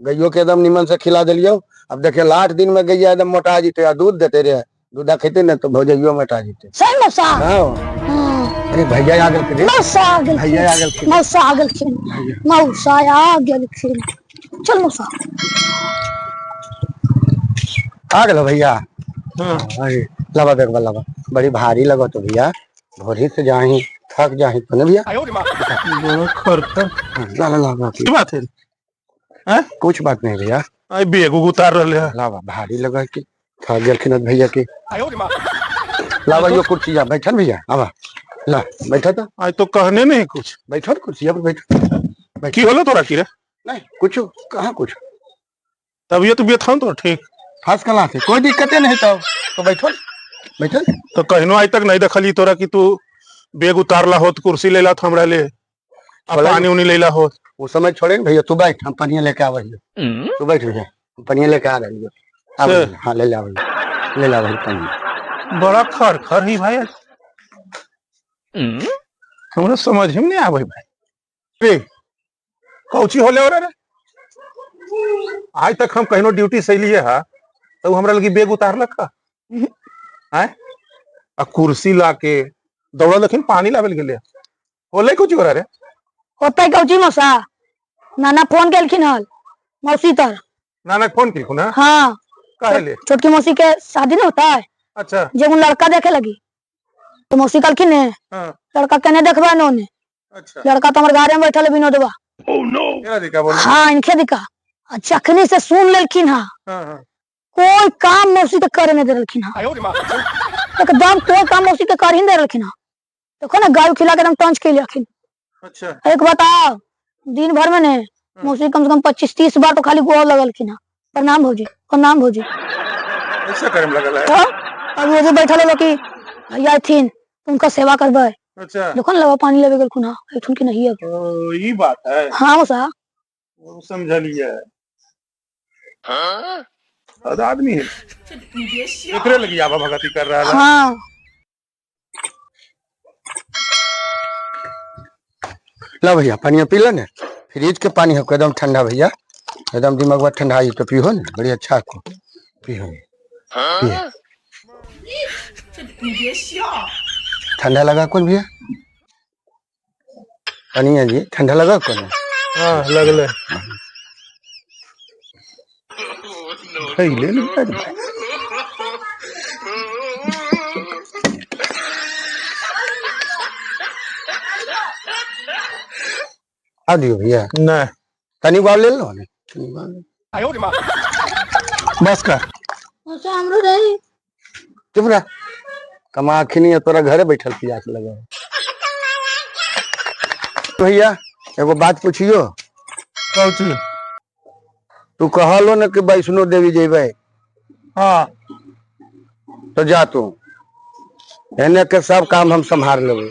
गैयो के एकदम निमन से खिला दिलियो। अब देखिए 8 दिन में गैया एकदम मोटा जीते आ दूध देते रे, दूधा खेते ना तो भौजाइयो मोटा जीते। सही मौसा। हाँ। हाँ। अरे भैया आ गेल रे। मौसा आ गेल। भैया आ गेलखिन। मौसा आ गेलखिन। मौसा आ गेलखिन। चल मौसा। आ गेलो भैया। हाँ। अरे लावा बेगवा लावा, बड़ी भारी लगो तो भैया, भोरी से जाही थक जाही तो ना भैया। बड़ा खरखर। हाँ, ला ला ला, ला। की बात है? हैं? कुछ बात नहीं भैया। आई बेग उग उतार रहले है। लावा भारी लगा के थक गेलखिन भैया के। लावा यो कुर्सी जा बैठल भैया, आवा ला बैठा तो। आई तो कहने नहीं कुछ। बैठो कुर्सी पर बैठो। की होलो तोरा की रे? नहीं कुछ, कहाँ कुछ। तबियत उबियत हम तो ठीक। फर्स्ट क्लास है, कोई दिक्कत नहीं। तो बैठो बैठो। तो कहनो आज तक नहीं देखली तोरा कि तू बेग उतारला होत, कुर्सी लेला तो हमरा ले, आ पानी उनी लेला होत। वो समय छोड़ेंगे भैया, तू बैठ, हम पनिया लेके आवे हियो। तू बैठ भैया, हम पनिया लेके आ रहे हियो। आवे, हाँ ले ला भैया, ले ला भैया पनिया। बड़ा खर खर ही भाई, हमरा समझ में नहीं आवे भाई। रे कौची होले और रे? आज तक हम कहनो ड्यूटी से लिए हा तो हमरा लगी बेग उतारलक हा। हैं? आ कुर्सी ला के दौड़ा लखिन पानी लावे गेले। होले कौची हो रे? होते कौची मौसा, नाना फोन केलखिन हल मौसी तर। नाना फोन केलखुन ना? हाँ। काहे ले? छोटकी मौसी के शादी न होता है। अच्छा। जब उन लड़का देखे लगी तो मौसी कहलखिन ने, हाँ। लड़का केने देखबा नोने। अच्छा। लड़का तो हमर घरे में बैठल है विनोदवा। Oh no। केना दिखा बोल? हाँ इनखे दिखा। अच्छा अखनी से सुन लेलखिन हा। हाँ, हाँ। कोई काम मौसी के करे नहीं दे रहलखिन हा। एकदम कोई काम मौसी के कर ही नहीं दे रहलखिन हा। देखो ना गाय खिला के एकदम टंच के लियाखिन। अच्छा। एक बताओ दिन भर में ने मौसी कम से कम 25-30 बार तो खाली गोल लगलखिन हा। प्रणाम भौजी, प्रणाम भौजी। ऐसा करे में लगल है। तो अब वो जो बैठल हो कि भैया थीन उनका सेवा करबै। अच्छा। देखो ना लवा पानी लेवे गेलखुन हा, एठुन की नहीं अब। ओ, ई बात है। हाँ मौसा। वो समझलिए। हाँ? आदमी है। एकरे लगी आवा भगती कर रहा है। हाँ। ला भैया पानी पी ले ना, फ्रिज के पानी है एकदम ठंडा भैया, एकदम दिमाग ठंडा आई तो पीहो ना, बड़ी अच्छा को पीहो। हाँ? ठंडा लगा कौन भैया? पानी है जी, ठंडा लगा कौन? हाँ लगले। ले ले भाई। आ दियो भैया। नहीं। तनी बाल ले लो ना। तनी बाल। बस कर। अच्छा हमरो नहीं। चुप रह। कमा खिनी है तोरा घरे बैठल पियास लगे। भैया एगो बात पूछियो। कौची? तू कहलो न कि वैष्णो देवी जेबे। हाँ। तो जा तू, एने के सब काम हम संभाल लेबे,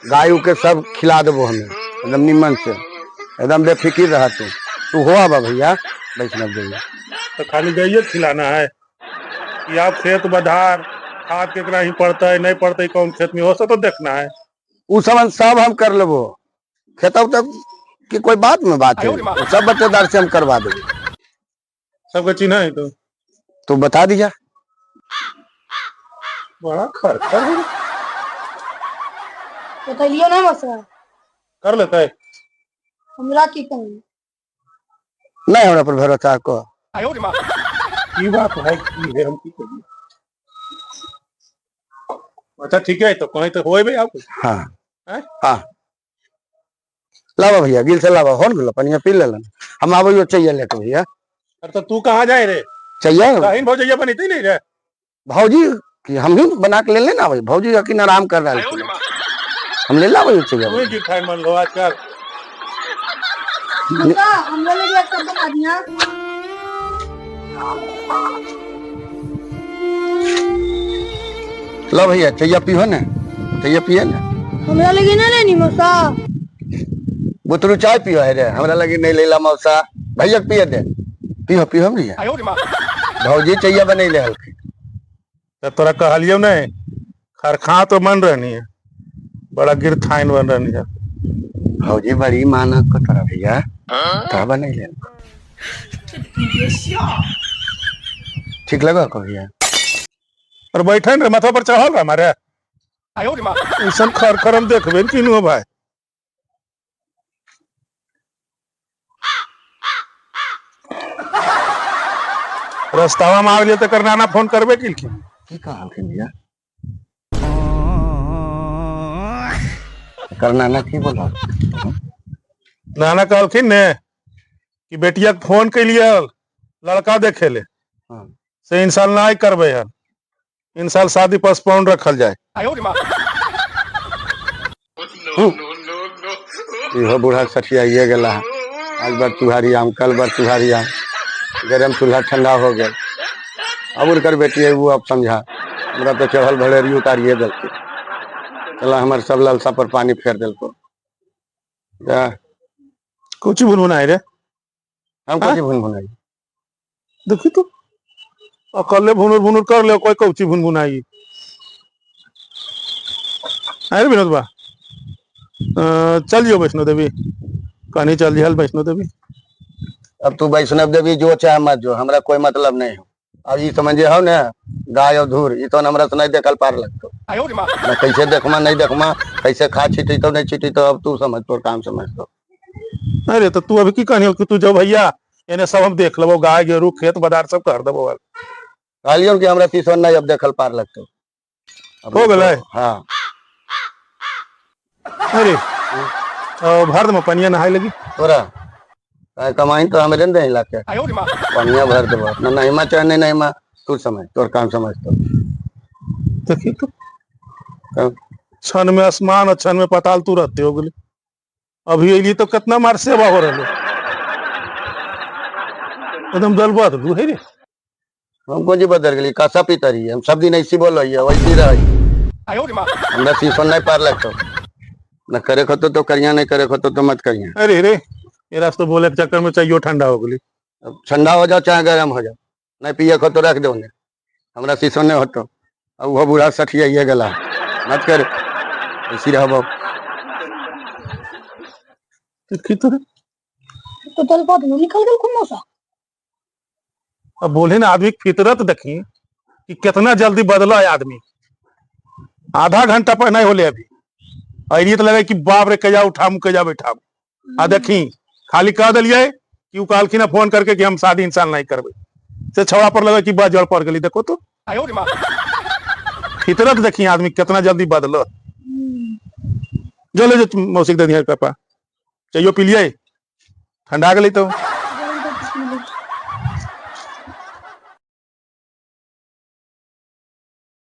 गाय के सब खिला देबो हमें एकदम निमन से, एकदम बेफिक्र रहा तू। तू हो आबा भैया वैष्णव देवी। तो खाली गाय खिलाना है कि आप खेत बधार खाद कितना ही पड़ता है नहीं पड़ता है कौन खेत में हो सो तो देखना है। उ सब सब हम कर लेबो, खेत तक की कोई बात में बात है, सब बच्चेदार से हम करवा देबे। सबके चिन्ह है तो तू बता दिया। बड़ा खर्चा है। बतैलियो ना मौसा। कर लेता है। हमरा की कहूं? नहीं हमरा पर भरोसा को। की बात है की है हम की करिए। अच्छा ठीक है तो कहीं तो होए भाई आप। हाँ। हैं? हाँ। लावा भैया गिल से लावा होन गेलो पनिया पी लेलन। हम आबो चाहिए लेके भैया। अरे तो तू कहाँ जाए रे? चाहिए। कहीं भौजैया बनती नहीं रे। भौजी कि हम ही बना के ले लेना भाई, भौजी यकीन आराम कर रहा है, हम ले लावे चाहिए। तू की खाए मन लो आजकल। हम ले लिया सब बना दिया। लो भैया चाहिए पीहो ना, चाहिए पिए ना। हमरा लगी ना लेनी मौसा। बुतरू चाय पियो है रे, हमरा लगी नहीं लेला मौसा। भैया पिए दे, पियो पियो भैया। भौजी चाहिए बनैले हल्की। तो तोरा कहलियो नहीं खरखा तो बन रहनी है, बड़ा गिरथाइन बन रहनी है। भौजी बड़ी माना को तोरा भैया का बनैले। ठीक लगा कभी और बैठे रे माथा पर चढ़ल रहा हमारे। ऐसन खर खर हम देखबे न किनु भाई। रस्तावा में आ गेलियै तऽ नाना फोन करबे केलखिन। की कहलखिन भैया? एकर नाना की बोला? नाना कहलखिन ने कि बेटिया के फोन केलियै लड़का देखे ले। हाँ। से इन साल नहीं करबे हन, इन साल शादी पोस्टपोन रखल जाए। इहो बूढ़ा सठियाइए गेला है। आज बार तुहारी आम, कल बार तुहारी आम, गरम चूल्हा ठंडा हो गया। अब उनकर बेटी है वो अब समझा, हमरा तो चढ़ल भड़ेरी उतारिए देलकै। चला हमर सब लालसा पर पानी फेर देलको। जा। कुछ भुनभुनाई रे? हम हाँ? कुछ भुन भुनाई? देखी तो अकले भुनुर भुनुर कर ले, कोई कौची भुनभुनाई। अरे विनोद बा, चलियो वैष्णो देवी, कहीं चल जिहल वैष्णो देवी। अब तू वैष्णव देवी जो चाहे मत जो, हमरा कोई मतलब नहीं हो। अब ई समझे हो ने गाय और धूर, ई तो हमरा से नहीं देखल पार लगतो ना। कैसे देखमा नहीं देखमा, कैसे खा छिटी तो नहीं छिटी तो, अब तू समझ, तोर काम समझ तो। अरे तो तू अभी की कहनी कि तू जो भैया एने सब हम देख लेबो, गाय गेरू खेत बदार सब कर देबो। कहलियो कि हमरा तीसो नहीं अब देखल पार लगतो। अब हो गेलै? हाँ। अरे भर दे पनिया नहाए लगी। तोरा काहे कमाई तो हमरे ने दही लाके पनिया भर देबो अपना, नहीं मा चाहे नहीं, नहीं मा तू समझ, तोर काम समझ तो। देखी तो तब? क्षण में आसमान और क्षण में पताल तू रहते हो गेली। अभी अली तो कितना मार सेवा हो रहा, एकदम दल बदलू है रे। हम कौन जी बदल गेली? कसा पीतरी हम सब दिन ऐसी बोलो है वैसी रही। हमरा सीसन नहीं पार लगतो न, करे खतो तो करिया, नहीं करे खतो तो मत करिया। अरे रे मेरा तो बोले के चक्कर में चाहिए ठंडा हो गई। अब ठंडा हो जाओ चाहे गर्म हो जाओ, नहीं पिए खो तो रख दो ने, हमरा सीसन नहीं होतो। अब वो बूढ़ा सठियाइए गला मत कर, ऐसी रहबो। देखी तो रे। तो दल बदलू निकल गेल खूब मौसा। अब बोले ना आदमी के फितरत देखी कि कितना जल्दी बदला है आदमी। आधा घंटा पर नहीं होले अभी अरे तो लगे कि बाप रे कजा उठाम कजा बैठाम। आ देखी खाली कह दिलिए कि उ कहलखिन ना फोन करके कि हम शादी इंसान नहीं करबे, से छौड़ा पर लगे कि बस जड़ पड़ गेली। देखो तो फितरत देखी आदमी कितना जल्दी बदलो। जो ले जो मौसी के दे दिया पापा चाहिए पी लिये, ठंडा गेली तो।